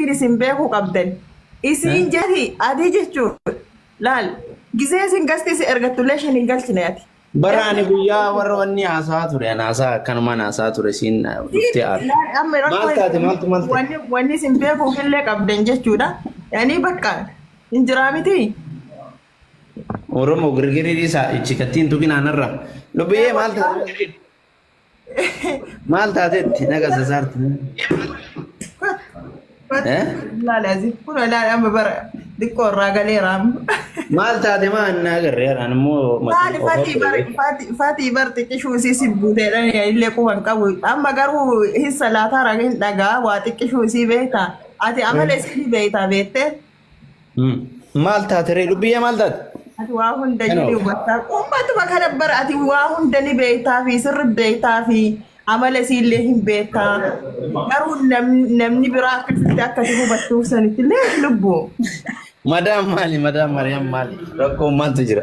ittiin isin beekuu qabdan. Isiin jedhi adii jechuudha. Laal gizee isin gasti isin ergattullee isheen hin galchine ati. Bara ani guyyaa warra wanni haasaa ture, ani haasaa akkanumaan haasaa ture siin dhuftee aarte. Laal amma Maal rakkoo taate maaltu maal ta'e? wanni isin beekuuf illee qabdan jechuudha. Yani bakka hin jiraa miti. Oromoo girgirii dhiisaa ichi kattiin tuqinaan irra. Lubbiyyee maal taate? Maal taatetti naga sasaarti? Eh? Laal asi kun laal amma bara xiqqoo irraa galeera amma. Maal taate maa inni agarre anaan immoo Maali fatii bar fatii bar xiqqishuu isii si buuteedhaan illee quban qabu. Amma garuu hin salaataa raga hin dhagaa waa xiqqishuu isii beektaa. Ati amala isii ni beektaa beektee. Maal taate ree lubbiyyee maal taate? Ati waa hunda Kana ni hubattaa. Uummatuma kana bara ati waa hunda ni beektaa fi sirri beektaa fi amala isiillee hin beektaa. Garuu namni biraa akkasitti akka ati hubattuuf sanitti illee lubbuu. Madaan maali? Madaan Mariyaam maali? Rakkoon maaltu jira?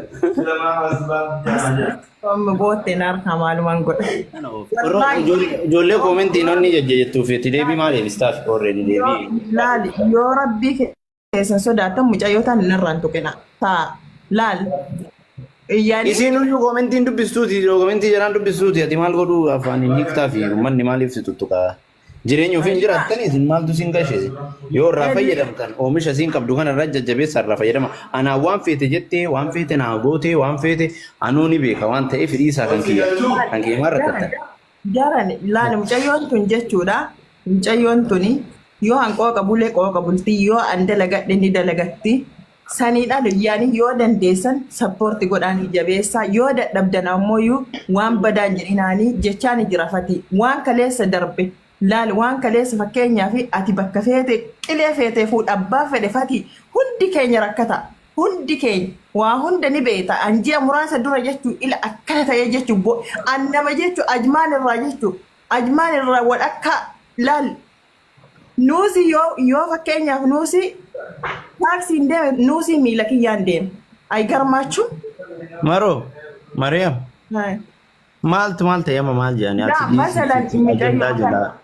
Amma boottee na harkaa maalumaan godha. Ijoollee koomentiin onni jajjajettuuf itti deebii maal deebistaaf already deebii. Laali yoo rabbii keessan sodaattan mucayyoo taan narraan tuqina. Taa laal. Iyyaan Isiin iyyuu koomentiin dubbistuuti, koomentii jalaan dubbistuuti ati maal godhuu afaaniin hiiktaa fi uummanni maaliif si tuttuqaa? Jireenya ofii hin jiraattanii isin maaltu isin gashe? Yoo irraa fayyadamtan oomisha isin qabdu kana irraa jajjabeessa irraa fayyadama. Anaa waan feete jettee, waan feete naa gootee, waan feete anuu ni beeka waan ta'eef dhiisaa kan kiyya. Kan kiyya maal rakkattan? Jaran laali mucayyoon tun jechuudha. Mucayyoon tuni yoo an qooqa bulee qooqa bulti yoo an dalagadhe ni dalagatti. Saniidhaan yaani yoo dandeessan sappoorti godhaanii jabeessaa yoo dadhabdan ammoo waan badaan jedhinaanii jechaan jira fati waan kaleessa darbe laal waan kaleessa fakkeenyaaf ati bakka feete qilee feetee fuudha abbaa fedhe fati hundi keenya rakkata hundi keenya waa hunda ni beekta an ji'a muraasa dura jechuu ila akkana ta'ee jechuu an nama jechuu ajmaan irraa jechuu ajmaan irraa wal akka laal Nuusi yoo fakkeenyaaf nuusi taaksiin deeme nuusi miila kiyyaan deema. Ay garmaachuun. Maroo, Mariyaam, maaltu maal ta'e amma maal jedhanii ati Laa masalan dhiisii ajandaa mucayyoo jalaa kana.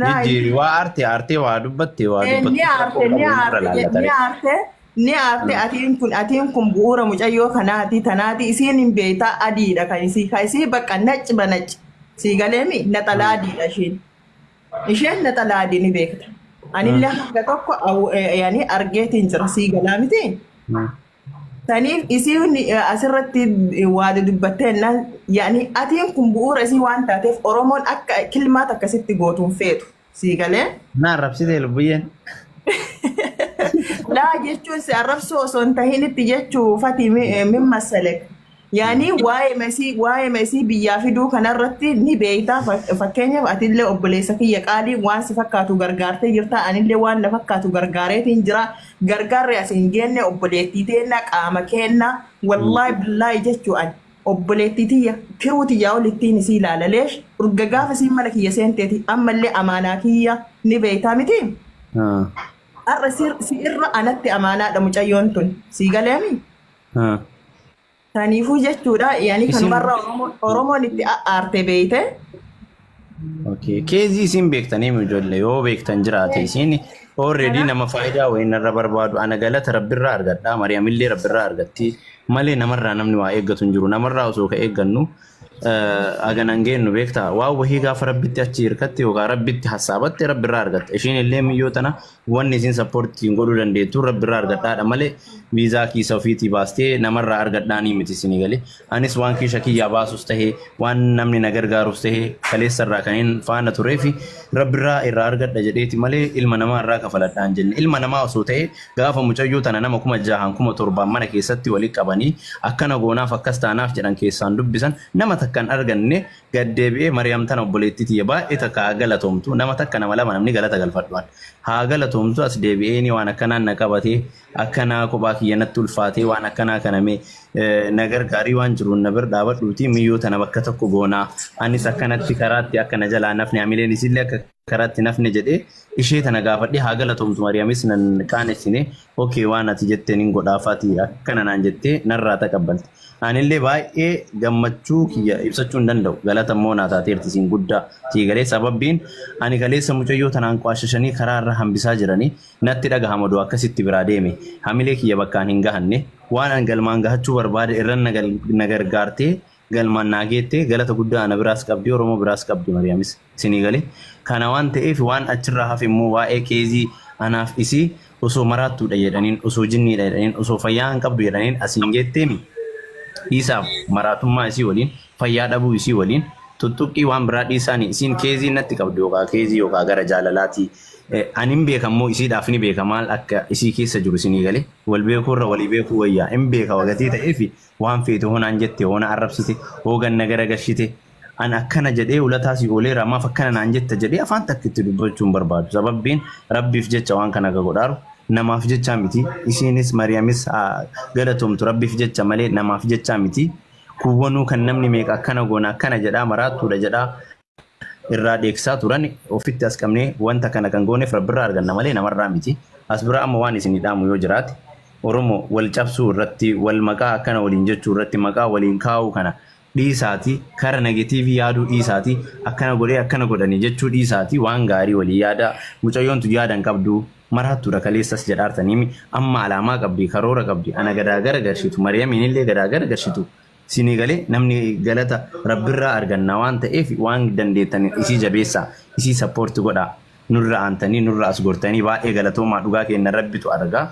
Laa jijjiiri waa aarte aartee waa dubbatte waa ni dubbattu rakkoo aarte ni qabu nurra aarte laallata ni ree. aarte ni aarte atiin kun bu'uura mucayyoo kanaati tanaati isiin hin beektaa adiidha kan isii bakka nacci banacci sii galeemi naxalaa adiidha ishiin. Isheen naxalaa adii ni beekta. Anillee hanga tokko yani argeetiin jira sii galaa miti. Saniif isiin asirratti waa dudubbattee jennaan yani atiin kun bu'uura isii waan taateef Oromoon akka kilmaata akkasitti gootuun feetu sii galee. Na arrabsitee lubbuyyeen. Laa jechuun si arrabsuu osoo hin tahinitti jechuu fati min masalek. Yaani waa'ee mesii biyyaa fiduu kanarratti ni beektaa fakkeenyaaf atillee obboleessa kiyya qaalii waan si fakkaatu gargaartee jirta anillee waan na fakkaatu gargaareetiin jira gargaarri as hin geenne obboleettii teenna qaama keenna wallaahi billaahi jechuu ani obboleettii tiyya tiruu tiyyaa olittiin isii ilaalaleesh urga gaafa isiin mana kiyya seenteeti ammallee amaanaa kiyya ni beektaa miti. Har'a si irra anatti amaanaadha mucayyoon tun sii galeemi. Saniifuu jechuudha yaani Isin kanumarra Oromoon itti aarte beeyte. Okay. Keezii isin beektanii ijoollee yoo beektan jiraate isin already nama faayidaa wayii narra barbaadu ana galata rabbirraa argadha Mariyaamillee rabbirraa argatti malee namarraa namni waa eeggatu hin jiru namarraa osoo ka eeggannu haganan geennu beektaa waan wahii gaafa rabbitti achi hirkatte yookaan rabbitti hassaabatte rabbirraa argatta ishiin illee miyyoo tana wanni isin sappoortiin godhuu dandeettu rabbirraa argadhaadha malee viizaa kiisa ofiitii baastee namarraa argadhaanii miti isinii galee anis waan kiisha kiyyaa baasus tahee waan namni na gargaarus tahee kaleessarraa kan hin faana turee fi rabbirraa irraa argadha jedheeti malee ilma namaa irraa kafaladhaan jenne ilma namaa osoo ta'e gaafa mucayyoo tana nama 6,000 7,000 mana keessatti wali qabanii akkana goonaaf akkas taanaaf jedhan keessaan dubbisan nama takka hin arganne gad deebi'ee Mariyaam tana obboleettii tiyya baay'ee takka haa galatoomtu nama takka nama lama namni galata galfadhu an haa galatoomtu as deebi'eeni waan akkanaan na qabatee akkanaa kophaa kiyya natti ulfaatee waan akkanaa kana mee na gargaarii waan jiruun na bir dhaabadhuuti miyyoo tana bakka tokko goonaa anis akkanatti karaatti akka na jalaa nafni hamileen isillee akka Karaatti nafne jedhee ishee tana gaafadhee haa galatoomtu. Mariyamis nan qaanessine. Okay, waan ati jettee nin godhaafaati akkana naan jettee narraa taqabbalte. Anillee baay'ee gammachuu kiyya ibsachuu hin danda'u. Galata immoo naa taateerti isiin guddaa sii galee. Sababbiin ani kaleessa mucayyoo tanaan qaashashanii karaa irra hambisaa jiranii natti dhagahama. Odoo akkasitti biraa deeme hamilee kiyya bakkaan hin gahanne. Waan an galmaan gahachuu barbaade irran na gargaartee galmaan naa geette. Galata guddaa ana biraas qabdi, Oromoo biraas qabdi Mariyamis, isinii galee. Kana waan ta'eef, waan achirraa hafe immoo waa'ee case anaaf isii osoo maraattuudha jedhaniin, osoo jinniidha jedhaniin, osoo fayyaa hin qabdu jedhaniin asiin geetteemi. Dhiisaaf maraatummaa isii waliin, fayyaa dhabuu isii waliin tuttuqqii waan biraa dhiisaanii, isiin case natti qabdu yookaan case yookaan gara jaalalaatii ani hin beeka immoo isiidhaaf ni beeka maal akka isii keessa jiru, isinii galee. Wal beekuu irra walii beekuu wayyaa. Hin beeka wagatii ta'eef waan feete hoonaan jette, hoona arrabsite, hoogan na gara gashite, an akkana jedhee ulataa si ooleera, maaf akkana naan jetta jedhee afaan takka itti dubbachuu hin barbaadu. Sababbiin rabbiif jecha waan kana godhaaru, namaaf jecha miti. Isiinis Mariyamis galatoomtu, rabbiif jecha malee namaaf jecha miti. Kuwwanuu kan namni meeqa akkana goona, akkana jedhaa, maraattuudha jedhaa irraa dheeksaa turan, ofitti as qabnee wanta kana kan gooneef rabbirraa arganna malee namarraa miti. As bira amma waan isinii dhaamu yoo jiraate, Oromoo wal cabsuu irratti, wal maqaa akkana waliin jechuu irratti, maqaa waliin kaa'uu kana dhiisaati, kara negative yaaduu dhiisaati, akkana godhee akkana godhanii jechuu dhiisaati, waan gaarii walii yaada. Mucayyoon tu yaada hin qabdu, maraattuudha kaleessas jedhaartanii, amma alaamaa qabdi, karoora qabdi. Ana gadaa gara garshitu, Mariyamiin illee gadaa gara garshitu, isinii galee. Namni galata rabbirraa arganna waan ta'eef, waan dandeettan isii jabeessaa, isii support godhaa. Nurra aantanii nurra as gortanii baay'ee galatoomaa. Dhugaa kenna rabbitu argaa.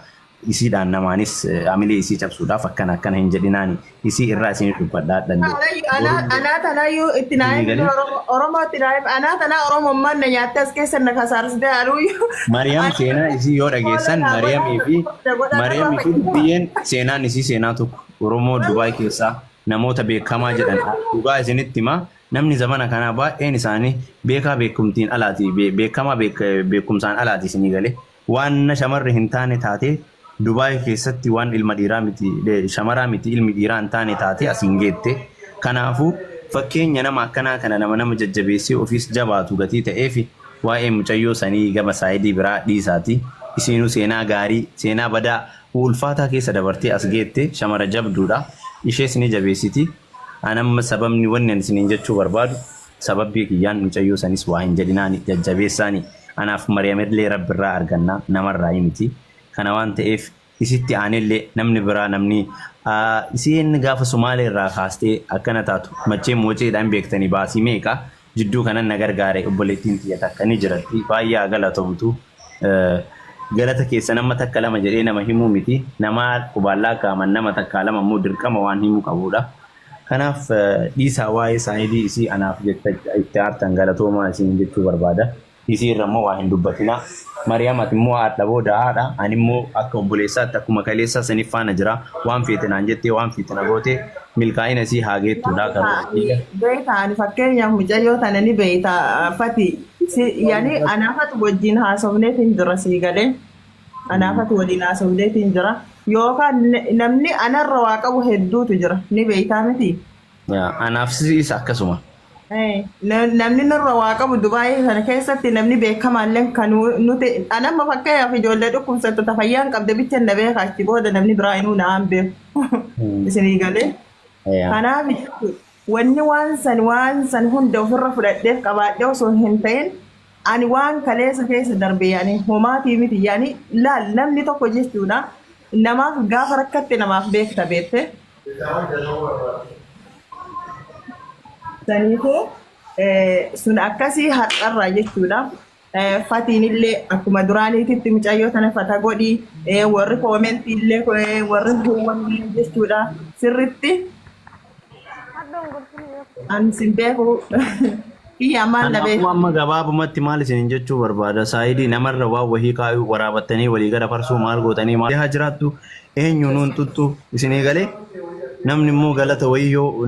Isiidhaan namaanis amilee isii cabsuudhaaf akkana akkana hin jedhinaani, isii irraa isinii dubbadhaa danda'u. Anaa tanaayyuu itti naa himi, Oromootti naa himi. Anaa tanaa Oromummaan na nyaattee as keessa na kasaarsitee aduuyyuu. Mariyaam seenaa isii yoo dhageessan, Mariyamii fi biyyeen seenaan isii seenaa tokko. Oromoo Dubaay keessaa namoota beekamaa jedhan, dhugaa isinitti himaa, namni zamana kanaa baay'een isaanii beekaa beekumtiin alaati, beekamaa beekumsaan alaati, isinii galee. Waan shamarri hin taane taatee Dubaay keessatti, waan ilma dhiiraa miti, shamaraa miti, ilmi dhiiraa hin taane taatee asiin geette. Kanaafuu fakkeenya nama akkanaa kana nama jajjabeessee ofiis jabaatu gatii ta'eef, waa'ee mucayyoo sanii gama side biraa dhiisaati. Isiinuu seenaa gaarii, seenaa badaa ulfaataa keessa dabartee as geette, shamara jabduudha. Ishees ni jabeessiti. Anamma sababni wanni ani isiniin jechuu barbaadu, sababbii kiyyaan mucayyoo sanis waa hin jedhinaani, jajjabeessaani. Anaaf Mariyamillee rabbirraa arganna, namarraa miti. Kana waan ta'eef, isitti aanellee namni biraa, namni isiin gaafa Sumaalee irraa kaastee akkana taatu machee mooceedhaan beektanii baasii meeqa jidduu kanan na gargaare obboleettiin tiyya takka ni jiratti, baay'ee haa galatoomtu. Galata keessa nama takka lama jedhee nama himuu miti, nama qubaallaa kaaman nama takkaa lama immoo dirqama waan himuu qabudha. Kanaaf dhiisaa waa'ee side isii. Anaaf jecha itti aartan galatoomaa isin jechuu barbaada. Isii irra immoo waa hin dubbatinaa. Mariyaam, ati immoo haadha booda haadha. Ani immoo akka obboleessaatti akkuma kaleessaa saniif faana jira. Waan feete naan jettee, waan feete na goote, milkaa'ina isii haa geettuudha karoora. Beektaa, ani fakkeenyaaf mucayyoo tana ni beekta fati. Yani anaafatu wajjin haasofneetiin jira, sii galee. Anaafatu waliin haasofneetiin jira. Yookaan namni anarra waa qabu hedduutu jira. Ni beektaa miti? Anaaf siis akkasuma. Namni nurra waa qabu Dubaayii kana keessatti namni beekamaallee kan nuti anamma fakkeenyaaf ijoollee dhukkubsattu fayyaan qabde bicha na beeka, achi booda namni biraa inuu na'aan beeku. Isinii galee. Kanaaf wanni waan san hunda ofirra fudhadheef qabaadhee osoo hin ta'in, ani waan kaleessa keessa darbe yaani homaatii miti. Yaani laal, namni tokko jechuudha namaaf gaafa rakkatte namaaf beekta, beekte. Saniifuu sun akkasii har'arraa jechuudha. Fatiin illee akkuma duraaniititti mucayyoo tana fata godhi, warri comment illee, warri huwwan illee jechuudha sirritti. Ani sin beeku, kiyya maal na Kanaafuu beeku. amma gabaabumatti maal isinin jechuu barbaada? Side namarra waan wahii kaayuu waraabattanii walii gara farsuu maal gootanii maal haa jiraattu, eenyu nuun tuttu, isinii galee. Namni immoo galata wayii yoo